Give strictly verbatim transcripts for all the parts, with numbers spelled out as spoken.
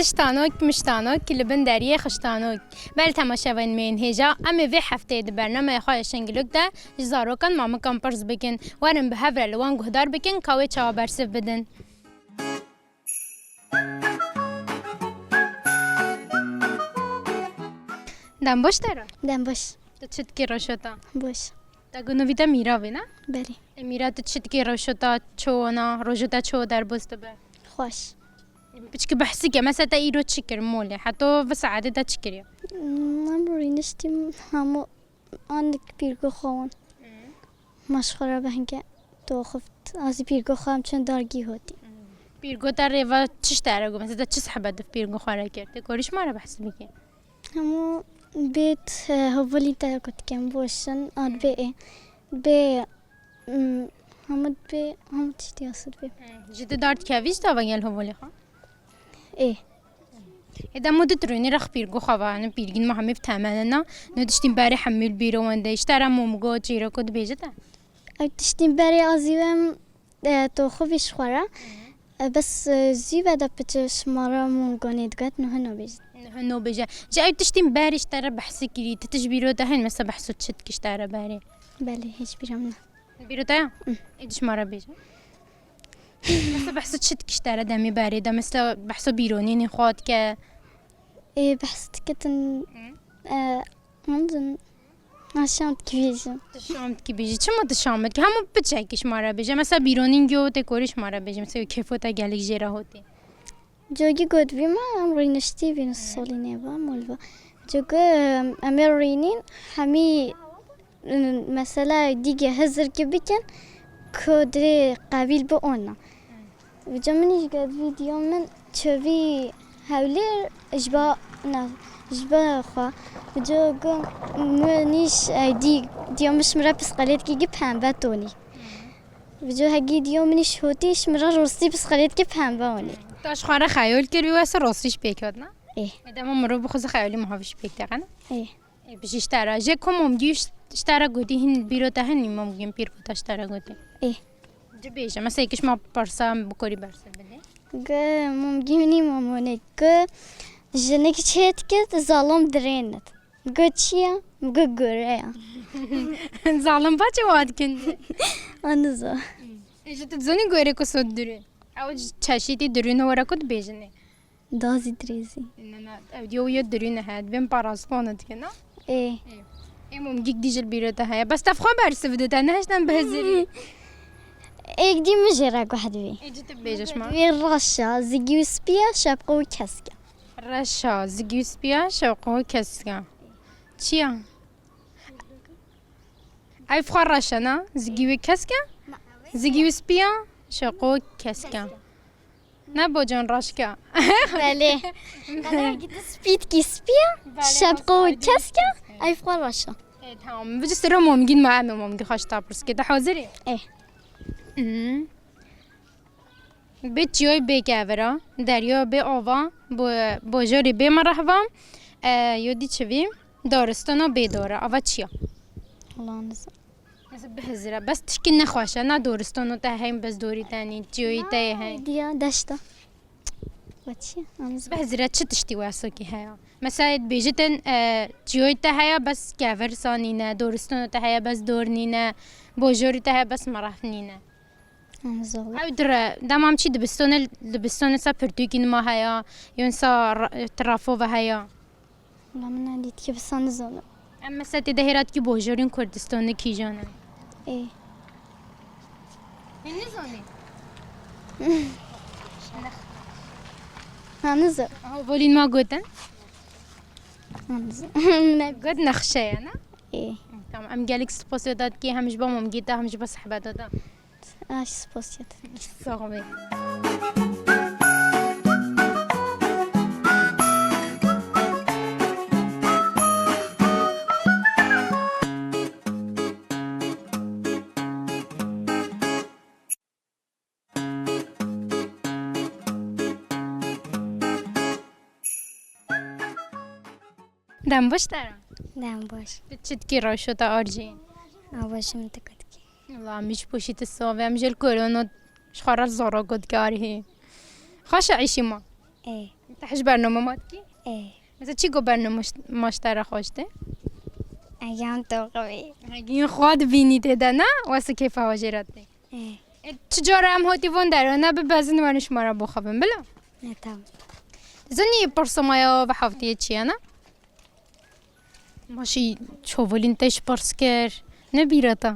Xiştanok, miştanok, li bin deriyê xiştanok. Belê temaşevanên me yên hêja, em ê vê hefteyê di bernameya xwe ya Şengilok de ji zarokan mamikan pirs bikin. Werin bi hev re li wan guhdar bikin ka wê çawa bersiv bidin. Dem baş te re. Dem baş. Tu çi dikî rewşa te? Baş. Te got navê te Mîrav e, ne? Belê. E, Mîra, tu çi dikî rewşa te çawa ne, roja te çawa derbas dibe? Xweş. Piçkî behsî ke, mesela te îro çi kir molê? Heta vê saetê te çi kiriye? Hmm, em rûniştîm hemû anik pîrgo xwe wan. Hmm. Ma ji xwe re bi hinke doxift. Ez ê pîrgo xwe em çûn dargî hotî. Hmm. Pîrgo te rê ve çi ji te re got? Mesela te çi sehbet di pîrgo xwe re kir? Tê korî ji me re behs bikî? Hemû bêt, e, hevalî te ku dikem boşin, ad bê ê. Bê, mm, hemû bê, hemû tiştî asir bê. Hmm. Ji te dar dikevî ji te ve gel hevalê xwe? Ê. Ê, dema tu rûnî rex pîrgo xwe ve, ne pîrgîn me hemî bi temene ne. Ne tiştîn berê hemî li bîro wende. Ji te re mom got, çîroko dibêje te? Ew tiştîn berê azî wem, e, to xwe vî ji xwe re. E, bes, e, zî ve de piçe şima re mom gonê diket, ne hino bêje. Ne hino bêje. Ji ew tiştîn berê ji te re behsî kirî, tu tişt bîro te hên, mesela behso çi dikî ji te re berê? Belê, hiç bîra min ne. Bîro te ya? Hı. Ê, ji me re bêje. Mesela behsa çi dikî ji te re demê berê de? Mesela behsa bîronînê xwe dike? Ê, behs dikitin, Hı. e, hindin, ha, şam dikî bêjin. Tu şam dikî bêjî. Çima tu şam dikî? Hemû piçekî ji me re bêje. Mesela bîronîn giyo tê korî ji me re bêje. Mesela kêfo te gelek jê re hotî. Cogî got vî me, em rûniştî vîn Hı. solî nêva, mol va. Cogî, em, em ê rûnîn, hemî, em, mesela dîge hizir ki bikin, ku dirê qebîl bi ona. Vica min jî got vîdeo min çevî hewlêr ji ba, na, ji ba xwe. Vica got min îş, e, dî, diya min ji min re pisqelêtkî gi pembe tonî. Vico hegî diyo min îş hotî ji min re rostî pisqelêtkî pembe onî. Te ji xwe re xeyal kir, wî wesa rostî ji pêk hat, ne? Ê. Ê, dema mirov bixwaze xeyalî muhavî ji pêk dexe, ne? Ê. Ê, bijî ji te re. Jê ku momgî ji, ji te re gotî, hîn bîro te hîn momgîn pîr bû te ji te re gotî? Ê. Ci bêje, mesela yekî ji me pirsa bikorî bersiv bidî. Ge momgî min î mamonê ku jinik çê dikit, zalim dirênit. Got çi ye? Got gore ye. Zalim paçê wa dikin. Aniza. Ê, ji tu dizanî gore ku sot dirûn? Ew çeşîtî dirûn were ku dibêjinê. Dazî dirêzî. Ne, ne, ew diyo yo dirûn he, dibên paraspan dikin, ha? Ê. Ê. Ê, mumgîk dî ji bîro te heye. Bes tev xwe bersiv dide, nehişten bihizirî. Êk dî min jê re guh dibî. Ê, ci tu bêje şima. Wê reş e, zigî û spî ye, şepqe û kesk e. Reşa, zigî û spîya, şewqo û keska. Çiya? Ev xwe reşe, na? Zigî wê keske? Zigî wê spîya, şewqo û keske. Ne bocan reşke. Belê. Qedekî tu spîtkî spîya, belê, şewqo û keske, ev xwe reşe. E, tamam. Bici sero momgîn ma em momgî xwe ji ta pirs ke. Te hazir î? E. Hmm. Bê çiyoy bê kevira, derya bê ava, bo-, bojorî bê merehva, e, yo dî çivî, doristana bê dora. Ava çiya? Wala nizam. Ez bihizire. Bes tişkî nexweş e, na doristana te heyn, bes dorî te nî, çiyoyî te yê heyn. Diya deşta. Ve çi? Anizam. Bihizire çi tiştî wesokî heye? Mesela dibêjin, e, çiyoyî te heye, bes kevir sa nîne, doristana te heye, bes dor nîne, bojorî te heye, bes merehv nîne. Ew dire, dema em çî dibistone, dibistone sa pirtûkî nima heye, yon sa ra-, trafo ve heye. Wala min ne dîtî, bi sa nizanim. Em mesela tê de hêra dikî bojorîn Kurdistanê kîjan e? Ê. Hê nizanî? Ha, nizam. Aha, volîn ma gotin? Ha, nizam. Ne? Got nexşe ye, ne? Ê. Tamam, em gelek spas ya dadikê hem ji bo momgî te hem ji bo sehbeta te. Aş spas ya te. Sağ ol. Dem baş te re. Dem baş. Tu çi dikî rewşa te arjî? Ava ji min tu dikî. Wala min ji poşî tu save, em jê li korona ji xwe re zora got karî. Xweş e îşî ma. Ê. Te hiş bername ma dikî? Ê. Mesela çi go bername ma ji te re xweş tê? Egam toqivî. Hegîn xwe dibînî tê de ne? Wesa kêfa xwe jê re tê. Ê. Ê, çi cara em hatî van derane bibezin werin ji me re bixwebin, bila? Ne, tamam. Zanî pirsa me ya vê hefteyê çi ye, ne? Ma jî çavolîn te ji pirs kir. Ne bîra te?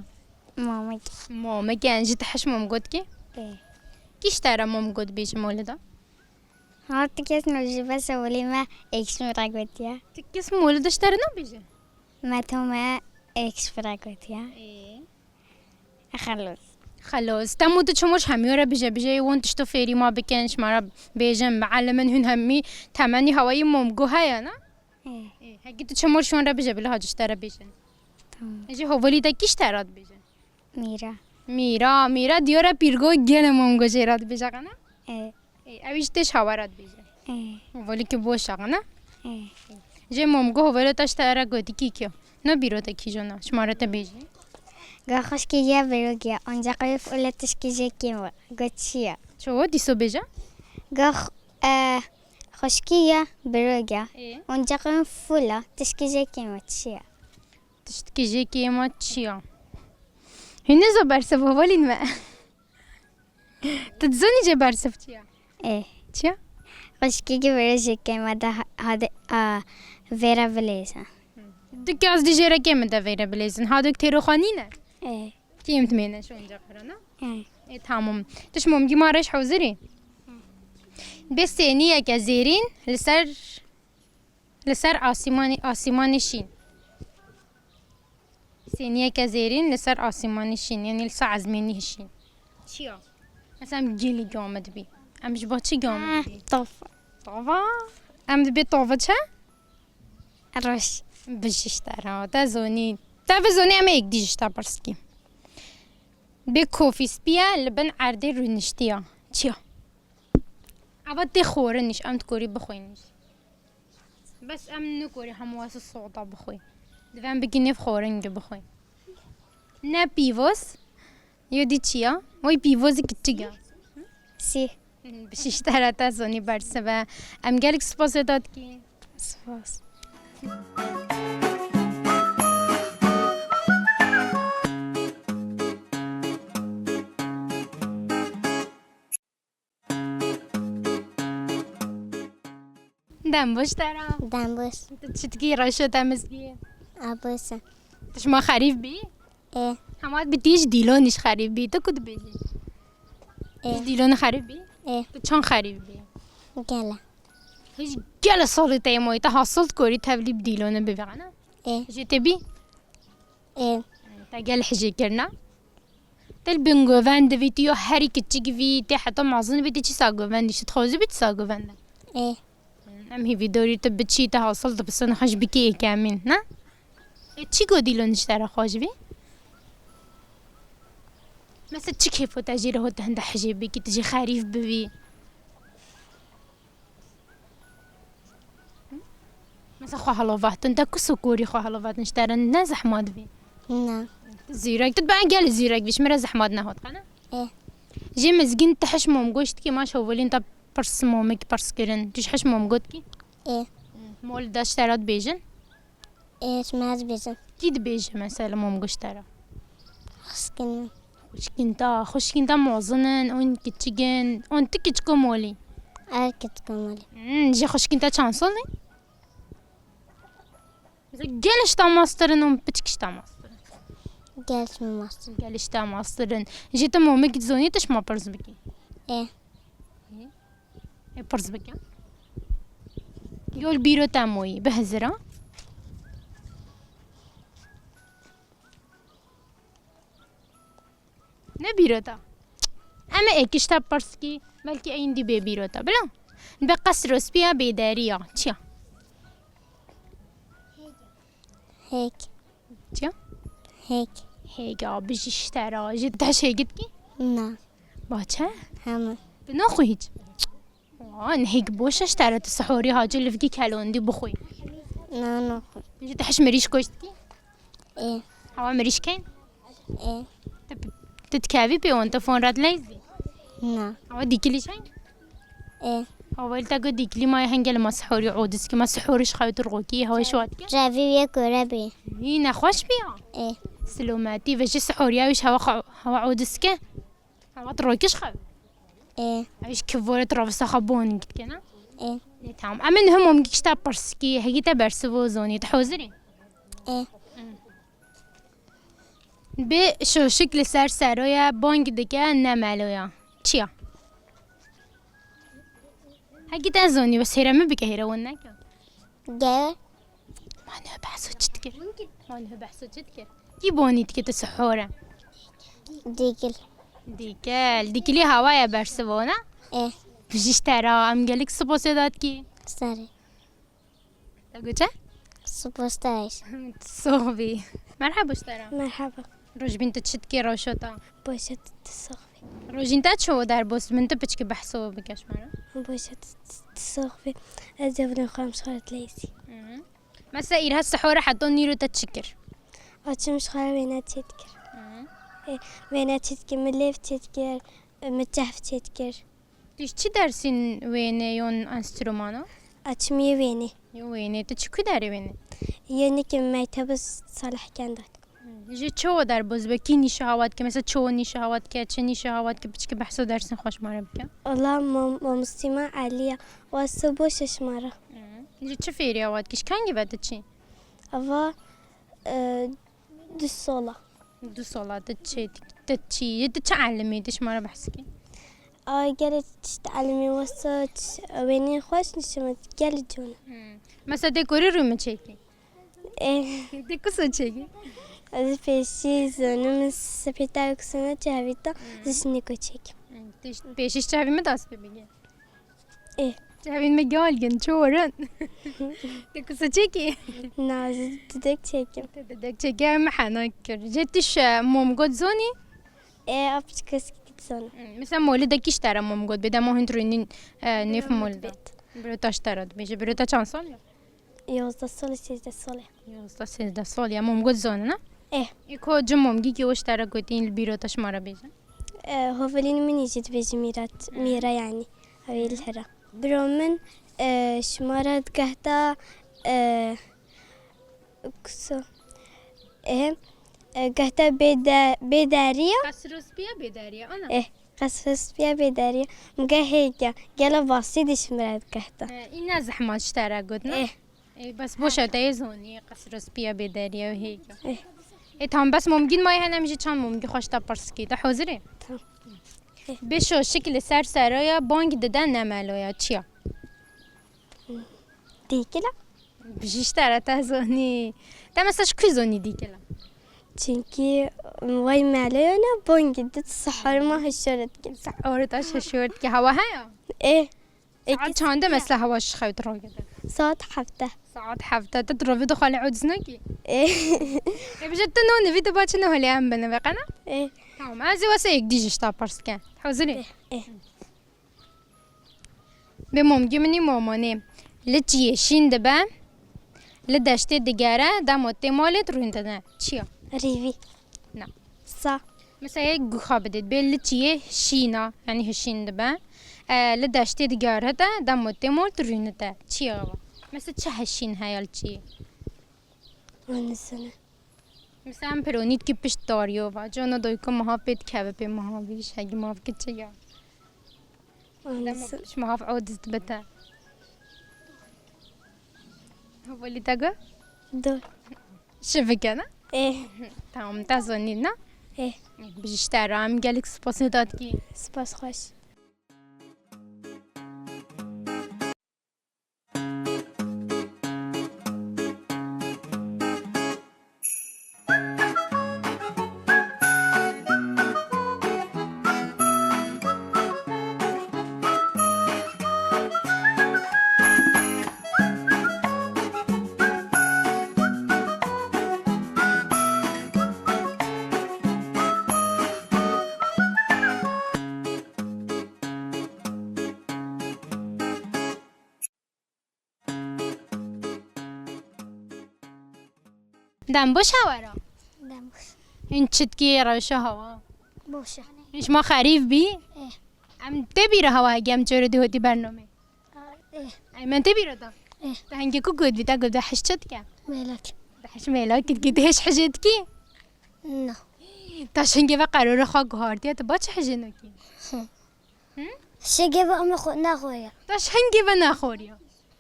Mamik. Mamik, yani jî te hiş mam got kî? Ê. Kî ji te re mam got bêje mala de? Ha, tu kes no jî bes ewilî me êk ji min re gotiye. Tu kes mala de ji te re nabêje? Me to me êk ji min re gotiye. Ê. Xelos. Xelos. Te mû tu çimur ji hemî re bije, bije, wan tişto fêrî ma bikin, ji me re bêjin, bielimin, hûn hemî temenî hewayî momgo heye, ne? Ê. Ê, hegî tu çimur ji wan re bije, bila hacî ji te re bêjin. Tamam. Ê, ji hovalî de kî ji te re dibêjin? Mîra. Mîra, Mîra, diyore pîrgo gele momgo jê re dibêje, qana? Ê. Ê, ew jî tê ji hawa re dibêje. Ê. Hovalî ki boş e, ne? Ê. Jê momgo hovalê te ji te re gotî kî kî yo? Ne bîro te kî jona? Ji ma re te bêjî. Ga xwişkî ye bîro giya. Onca qeyf ule tişkî jê kêm we. Got çi ye? Çawa dîso bêje? Ga x-, e, xwişkî ye bîro giya. Ê. Onca qeyf ule tişkî jê kêm we çi ye? Tiştkî jê kêm we çi ye? Hûn nizo bersiv hovalîn me. Tu dizanî jê bersiv çi ye? Ê. Çi ye? Xwişkî ki vêre jê kêm we de ha-, hade, a, vêre bilêze. Du kes dî jê re kêm de vêre bilêzin. Hadok têro xwe nîne? Ê. Kêm dimêne ji onca qirana? Ê. Ê, tamam. Tu ji momgî ma re ji hozirî? Bê sêniyeke zêrîn li ser Li ser asîmanê, asîmanê şîn. Sêniyeke zêrîn li ser asîmanê şîn, yanî li ser ezmênî şîn. Çi ya? Mesela em gelî gamid bî. Em ji ba çi gamid bî? Tava. Tava. Em dibê tava çi? Roj. Bijî ji te re. Te zonî. Te bi zonî em ê yek dî ji te pirs kî. Bê kofî spî ye li bin erdê rûniştiya. Çi ya? Eva tê xwarin nîş, em dikorî bixwîn nîş. Bes em nikorî hemû wesa soda bixwîn. Divê em bigî nêv xwarin gi bixwîn. Ne pîvoz, yo dî çi ya? Oy pîvozî kiçik ya. Sî. Bişîştara te zonî bersive. Em gelek spas ê te dikî. Spas. Dem baş te re. Dem baş. Tu çi dikî, reşo te mizgî? A baş e. Tu ji ma xerîb bî? Ê. Hema bi tî ji dîlonî ji xerîb bî. Tu ku dibêjî? Ê. Ji dîlonî xerîb bî? Ê. Tu çand xerîb bî? Gele. Hîç gele salê te yê mayî, te hasil dikorî tevlî bi dîlonî bivî, ne? Ê. Jê tê bî? Ê. Te gel hijê kirina? Te li bin govend divî, tu yo herî kiçik vî, tê heta mezin bî, tu çi sa govendî, tu dixwazî bî tu sa govend e? Ê. Em hîvî dorî tu biçî, te hasil dibistin, xweş bikî êkemîn, ne? Ê, çi go dîlo nişte re xweş bî? Mesela çi kêfo te jê re hot hinde hijê bikî, tu jê xerîf bivî? Mesela xwe halovatin, te ku sokorî xwe halovatin ji te re ne zehmat bî? Na. Tu zîrek, tu ben gelî zîrek bî, ji min re zehmat nehot qene? Ê. Jê mizgîn tu hiş mom goşt kî ma şovolîn te pirs momik pirs kirin. Tu ji hiş mom got kî? Ê. Mol de ji te re dibêjin? Ê, ji me dibêjin. Kî dibêje mesela mom goşt te re? Xwişkin min. Xwişkîn te, xwişkîn te mozin in, ûn kiçik in, ûn tu kiçik û molî? Ev kiçik û molî. Hmm, ji xwişkîn te çand sal in? Mesela gel ji te mastir in ûn piçik ji te mastir in? Gel ji min mastir in. Gel ji te mastir in. Jê tu momik dizonî tu ji me pirs bikî? Ê. Ê, pirs bike. Yol bîro te moyî, bihizira. Ne bîro te? Em ê êkî ji te pirs kî, belkî eyndî bê bîro te. Bila? Be qesro spî ya bêderî ya. Çi ya? Hêk. Çi ya? Hêk. Hêk ya, bijî ji te re. Ji te şêgit kî? Na. Baçe? Heme. Tu naxwî hîç? Aa, nehêk boş e ji te re, tu sihorî hacî livgî kelondî bixwî. Na, naxwî. Ji te hiş mirîş koşt kî? Ê. Hewa mirîş keyn? Ê. Tu, tu dikevî pê wan, tu fon re dileyzî? Na. Hewa dîkilî çeyn? Ê. Awayî te got dîkilî ma hengel ma sihorî odis ki ma sihorî ji xew tu rokî hewa şiwa dike. Revî wê kore bî. Nî nexweş bî ya? Ê. Silometî ve ji sihoriya wî ji hewa xwe-, hewa odis ke. Hewa tu rokî ji xew. Ê. Ew ji kivore tu ravisa xwe bonî dike ne? Ê. Ê, tamam. Em ê niha momgî kişta pirs ki hegî te bersivo zonî. Tu hozirî? Ê. Bi şoşik li ser seroya bang dike ne meloya. Çiya? Hekî te zonî, bes hêre min bike, hêre wan neke. Ge. Ma niha behso çi dikir? Ma niha behso çi dikir? Kî bonî dike tu sihore? Dîkil. Dîkil. Dîkilî hawaya bersivo ne? Ê. Bijîş te ra, em gelek spas ê dat kî. Serê. Te got çi? Spas te. Soxbî. Merhaba ji te re. Merhaba. Rojbîn tu çi dikî rewşa te? Baş e, tu soxbî. Rojîn te çi derbas, min tu piçkî behso bike ji me re. Baş e, tu soxbî. Ez ê vilên xwe em ji xwe re dileyîzî. Hı hı. Mesela îrha sihore heta nîro te çi kir? Açim ji xwe re wêne çê dikir. Hı hı. Ê, wêne çê dikir, min lêv çê dikir, min cehv çê dikir. Tu ji çi dersîn wênê yon enstrumano? Açimiye wênê. Yo wênê, tu çi ku derê wênê? Yê nikim mektebê Salih Kenda. Ji çi o derbaz be? Kî nîşa hawa dike? Mesela çi o nîşa hawa dike? Çi nîşa hawa dike? Piçkî behsa dersên xwe ji me re bike. Allah mam-, mamostî me Elî ye. Wa siboş ji me re. Ji çi fêrî hawa dike? Ji kengî ve tu çî? Ava, e, Du sola. Du sola, tu çê, tu çi, tu çi elimî, tu ji me re behs kî? A, gelê tişt elimî wesa, wênê xweş nişime, gelê cona. Hmm. Mesela tê korî rû min çêkî? Ê. Tê kuso çêkî? Ez pêşî zonim, sepêta kusuna çavîta, Hmm. zişnî ko çêkî. Hmm. Tê pêşî çavî min dest pê bigî. Ê. Çavên me gal gin, çi werin. Te kusa çêkî? Na, ez didek çêkim. Te didek çêkî, em hena kir. Jê tu ji momgot zonî? Ê, a piçkeskî dizana. Hmm, mesela molî de kî ji te re momgot bê, dema hûn rûnîn, e, nêv molî de? Biro te ji te re dibêje, biro te çend sal e? Yozdeh sal e, sêzdeh sal e. Yozdeh sêzdeh sal ya, momgot zonin ha? Eh. Ê ko ci momgî ki o ji te re gotîn li bîro te ji me re bêje? Eh, hovelîn min jî dibêje Mîrat, Mîra yanî. Ew ê li hera. Biro min, eh, ji me re digehta, eh, kuso. Eh, eh, gehta bê de-, bê deriya. Qesrospiya bê deriya, ana? Eh. Qesrospiya bê deriya. Min ge hêk e. Gelo basî dişmire dikehta. He, î ne zehmet ji te re got, ne? Eh. Ê, bes boş e, te yê zonî, qesrospiya bê deriya hêk e. Eh. Ê, tam bes momgîn mayî hene, em jî çend momgî xweş te pirs kî. Te hozir ê? Tamam. Eh. Bê şoşik li ser seroya bang dide ne meloya. Çiya? Dîkila? Bijî ji te re te zonî. Te mesela ji ku zonî dîkila? Çinkî way meleyo ne bongî dit sihor ma hişor dike. Sihor te hişor dike. Hewa heye? Ê. Saet çende mesela hewa ji xew dirogede? Saet hefte. Saet hefte. Te dirovî dixwalî û diz nekî? Ê. Ê, bije tu no nivî diba çi ne holê em binive qena? Ê. Tamam. Ez ê wesa yek dî ji te pirs ke. Hazir ê? Ê. Ê. Bê momgî min î momonê. Li çiyê şîn dibe, li deştê digere, demo tê malê tu rûn dide. Çiya? Rîvî. Na. Sa. Mesela yek guha bidêt. Bê li çiyê şîna, yanî hişîn dibe. E, li deştê digerite, demo tê mal tu rûn dide. Çiya wa? Mesela çi hişîn heye li çiyê? Anîsene. Mesela em pironî dikî pişt dariyo va. Cana dayika miha pê dikeve pê miha vî ji hegî miha vike çi ya. Dema Anlasın. Pişt miha odis dibite. Hevalî te got? Dur. Şivike ne? Eh. Tamam, te zonî ne? Eh. Bijî ji te re em gelek spasê te dikî. Spas xweş. Dem boş hewa ra. Dem boş. Hîn çitkî rewşa hewa? Boş e. Hîn ji ma xerîb bî? Eh. Em tê bîra hewa hegî em çêrê dî hotî bernamê? Eymen tê bîra te? Eh. Te hingê ku got bî, te got te hiş çi dike? Mêlak. Te hiş mêlak dikî, te hiş hijê dikî? Na. Te ji hingê ve qerora xwe guhartiye, te ba çi hijê nakî? Hı. Hı? Şegê ve ama xwe naxwariye. Te ji hingê ve naxwariye.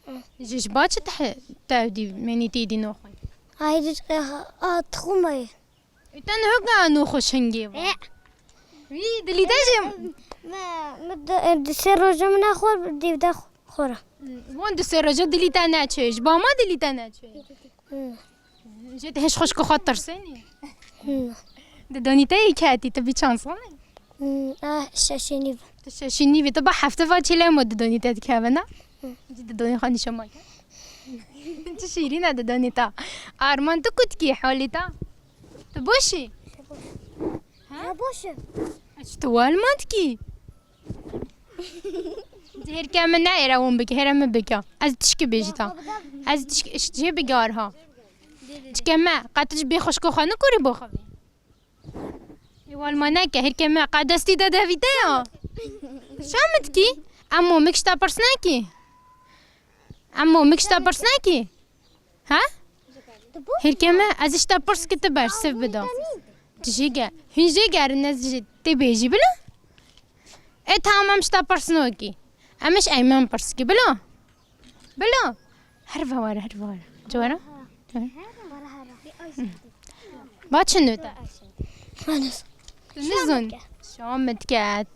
Hı. Ji, ji ba çi te, te ew dî menî tê dî noxwe? Ay, a, a, tixûme ye. Ê, te niha ka noxwe ji hingê ve? E. Wî, dilî te jî. Me, me di, di sê roja min naxwar, dîv de xwara. Wan di sê roja dilî te neçû, ji ba ma dilî te neçû. Hmm. Jê te hiş xwişk û xwe tirsenî? Hmm. Didonî te yê ketî, tu bî çand salî? Hmm, ah, şeş û nîv. Tu şeş û nîv î, tu ba hefte va çêle ma didonî te dikeve, ne? Hmm. Jî didonî xwe nîşan ma ke. Çi şîrîn e didonî te. Arman, tu ku dikî holî te? Tu boş î? Ha? Ya boş e. Ji tu welma dikî? Hêrke min ne êre hûn bike, hêre min bike. Ez tişkî bêjî ta. Ez tişkî, ji cihê bige arha. Çike me, qe tu ji bê xwişko xwe nikorî bo xwe bî. Ê wal ma neke, hêrke me, qe destî de devîte ya. Şamit kî, em momik ji te pirs nekî. Em momik ji te pirs nekî. Ha? Hêrke me, ez ji te pirs ki tu bersiv bida. Tu jê ge-, hûn jê gerin ez jê tê bêjî bila? E tamam, em ji te pirs nokî. Em ji Eymen pirs ki bila. Bila. Her ve were, her ve were. Ci were? Ba çi nû te? Tu nizon. Şamit ket.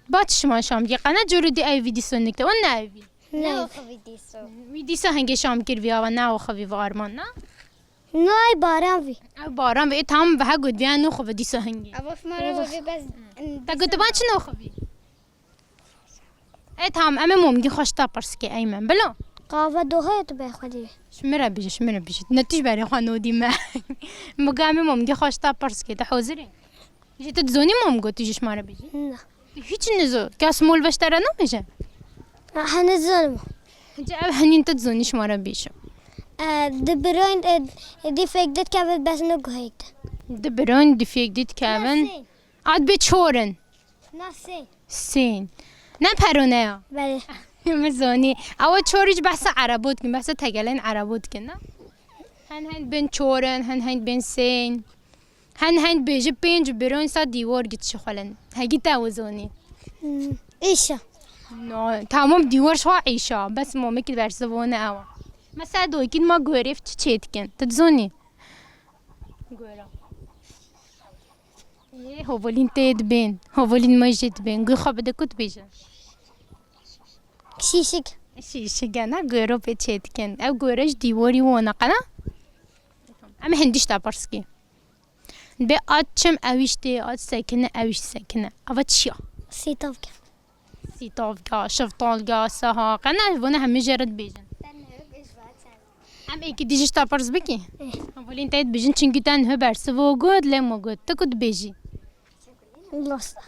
Ba çi şima şam ki? Qe ne cûrû dî ew vî dîso nikte. O ne ew vî. Ne o xivî dîso. Wî dîsa hingê şam kir vî ava, ne o xivî va arman, na? Nay baran vî. Ew baran vî. E tamam, ve he got vî, no xivî dîsa hingê. Ava şima re vî bes. Te got ba çi no xivî? E tamam, em ê momgî xwe ji te pirs ke Eymen. Bilo. Qave dohe tu be xwe dî. Ji min re bije, ji min re bije. Ne tu ji berê xwe nodî me. Min got em ê momgî xwe ji te pirs ke. Tu hozir î? Jî tu dizonî mom got tu ji şima re bêjî? Na. Tu hiç nizo. Kes mol veş te re nabêje? Ha, nizanim. Ji ev henîn tu dizonî şima re bêjim. E, di biroyn, e, e, dîfek ditkevin bes ne guheyt. Di biroyn dîfek ditkevin. Nasıl? Ad bê çorin. Nasıl? Sên. Ne perone ya? Belê. Min zonî. Ewa çor jî behsa erebo dikin, behsa tegelên erebo dikin, ne? Hen hen bên çor in, hen hen bên sên. Hen hen bêjî pênc û biron sa dîwor git şixulin. Hegî te wi zonî. Hmm, îşa. No, tamam dîwor şwa îşa. Bes momekî bersivone ewa. Mesela doykîn ma gorêv çi çê dikin. Tu dizonî? Gora. Ê, hovolîn tê dibên. Hovolîn me jê dibên. Guy xwe bide ku dibêje. Şîşik. Şîşik e, ne goro pê çê dikin. Ew goro ji dîwarî wona qena. Em hindî ji te pirs kî. Dibê at çim ewî ji tê, at sekine ewî ji sekine. Ava çi ya? Sîtavke. Sîtavke, şiftalke, seha. Qena vona hemî jê re dibêjin. Em êkî dî jî ji te pirs bikî? Eh. Hevalên te dibêjin, çinkî te niha bersivo got, lê ma got. Tu ku dibêjî? Rasta.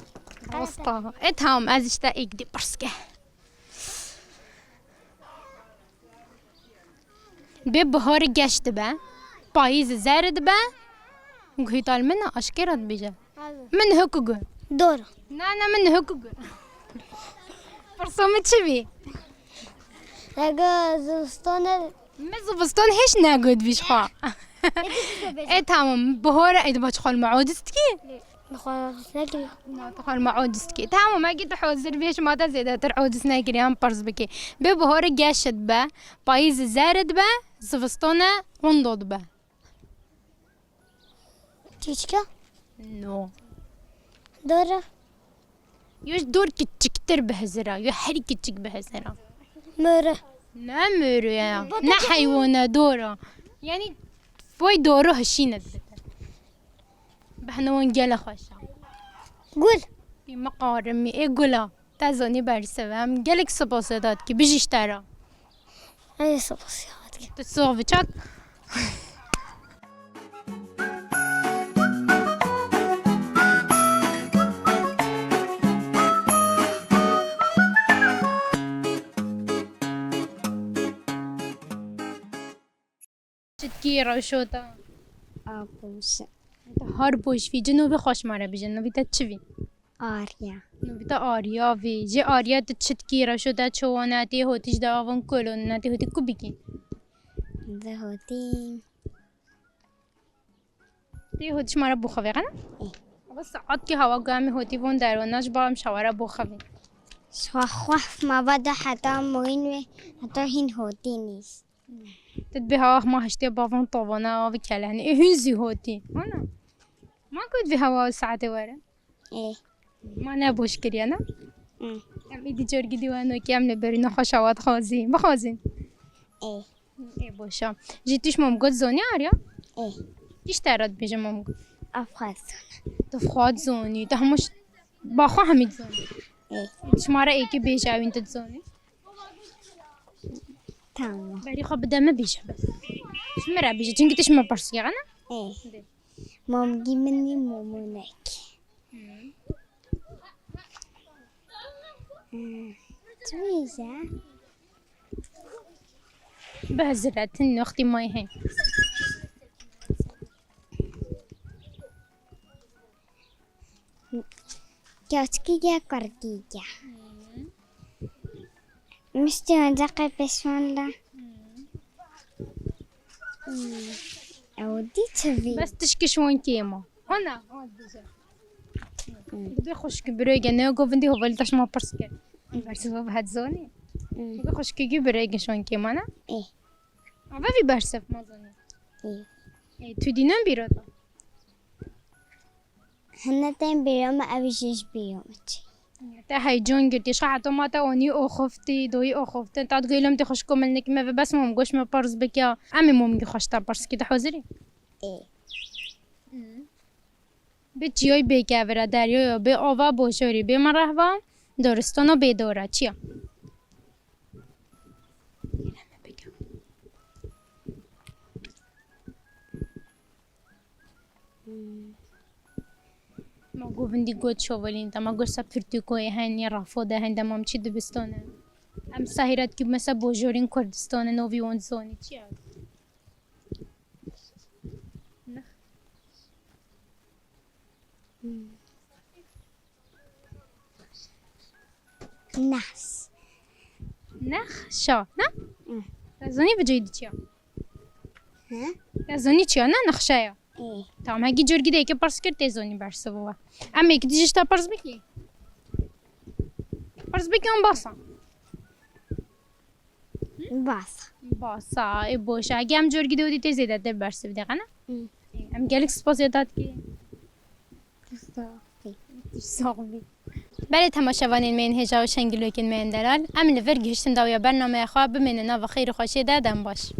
Rasta. E, tamam, ez ji te êk dî pirs ke. Dibê bihar geş dibe, payîz zer dibe, guhîtal min aşkera dibêje. Min hiku gu. Dor. Na, na, min hiku gu. Pirsa min çi bî? Ege zivistan e. Min zivistan hiç negot vî ji xwe. E, tamam. Bihar e, ê, diba çi xwe li me odis dikî? Xwe odis nekirî. Na, tu xwe li me odis dikî. Tamam, ege tu hozir bê, şima te zêdetir odis nekirî, em pirs bikî. Bê bihar geş dibe, payîz zer dibe, zivistan e, windo dibe. Çîçka? No. Dor e? Yo ji dor kiçiktir bi hizira, yo herî kiçik bi hizira. Mör e. Ne mör e ya? Ne heywan e, dor e. Yani, vay dor e, hişîne dibite. Behna wan gelek xweş e. Gul. Tî miqarimî, ê gul e. Te zanî bersiv e. Em gelek spas te dikî. Bijî ji te re. Ê, spas ya dikî. Tu sox bi çak. Çitkî rewşo te. A, boş e. Te har boş vî. Cin û bi xweş ma re bijin. Navî te çi vî? Arya. Nûvîta Arya vê. Jê Arya tu çi dikî, reşo te çawa ne, tê hotî ji deva van kolon ne, tê hotî ku bikî? Di hotî. Tê hotî ji me re bixwevê, qene? Ê. Ava saet ki hewa ku em ê hotî von derwana ji ba em şawara bixwevê. Şwa xwef ma va da heta moyîn wê, heta hîn hotî nîst. Tu dibê hewa ma heştê bavon tovana ava kelehne. Ê hûn zî hotî. Ana. Ma ku dibê hewa saetê were? Ê. Ma ne boş kiriye ne? Hı. Em îdî cor gidî weno ki em li berî nexweşa wa dixwazî. Bixwazîn. Ê. Ê boşa. Jî tu ji mam got zonî Arya? Ê. Kî ji te re dibêje mam got? Afxaz. Tu xwe dizonî. Tu hemû ş-, ba xwe hemî dizonî. Ê. Ji ma re êkê bêje ewîn tu dizonî. Tamam. Berî xwe bide min bêje bes. Ji min re bêje. Çimkî tu ji min pirs kir, ne? Ê. De. Mamgî min nî momonek. Hmm. Çi bêje? Bi hezretin noxtî may hên. Keçkî ge, kurkî ge. Miştî onca qey pêşwan la. Hmm. Ew dî çi vî? Bes tişkî ji wan kêm e. Ana, ha, dije. Hmm. Dê xweşkî birêge ne govindî hovalî taş ma pirs kir. Bersiva bi het zonî. Hmm. Dê xweşkî birêge ji wan kêm e, ne? Ê. Ava vî bersev ma zonî. Ê. Ê, tu dînin bîro da? Hine tên bîro me, ew jî ji bîro me çi. Te heyecan girtî, şa heta ma te onî oxuftî, doyî oxuftin, ta digêlom tê xweşko milnik me ve bes mom goş me parz bikya, em ê momgî xweş te parz kî, te hazirî? Ê. Bi çiyayî bê kevira, deryoyo, bê ova boşorî, bê merehva, doristano bê dora, çiya? Hmm. Ma govindî got şovalîn, te ma got se pirtûkoyê hene, rafo de hene, ma çi dibistone. Em sahîret ki mesela bojorîn Kurdistan in, novî wan zonî çi ye? Hmm. Nexş. Nexşa, ne? Hı. Te zanî bi cêdî çi ya? Hı? Te zanî çi ya, ne? Nexşe ya. Hı. Tamam, hegî cor gideyeke pirs kir, tê zanî bersiva we. Em êk dî ji te pirs bikî. Pirs bikî an basa. Bas. Basa, ê boş e. Hegî em cor gidê û dî tê zêde tê bersiv de, qene? Hı. Em gelek spas ya te dikî. Sax bî. Sax bî. Belê temaşevanên me yên hêja û şengilokên me yên delal, em li vir gihiştin dawiya bernameya xwe, bimêne nava xêr û xweşiyê de, dem baş.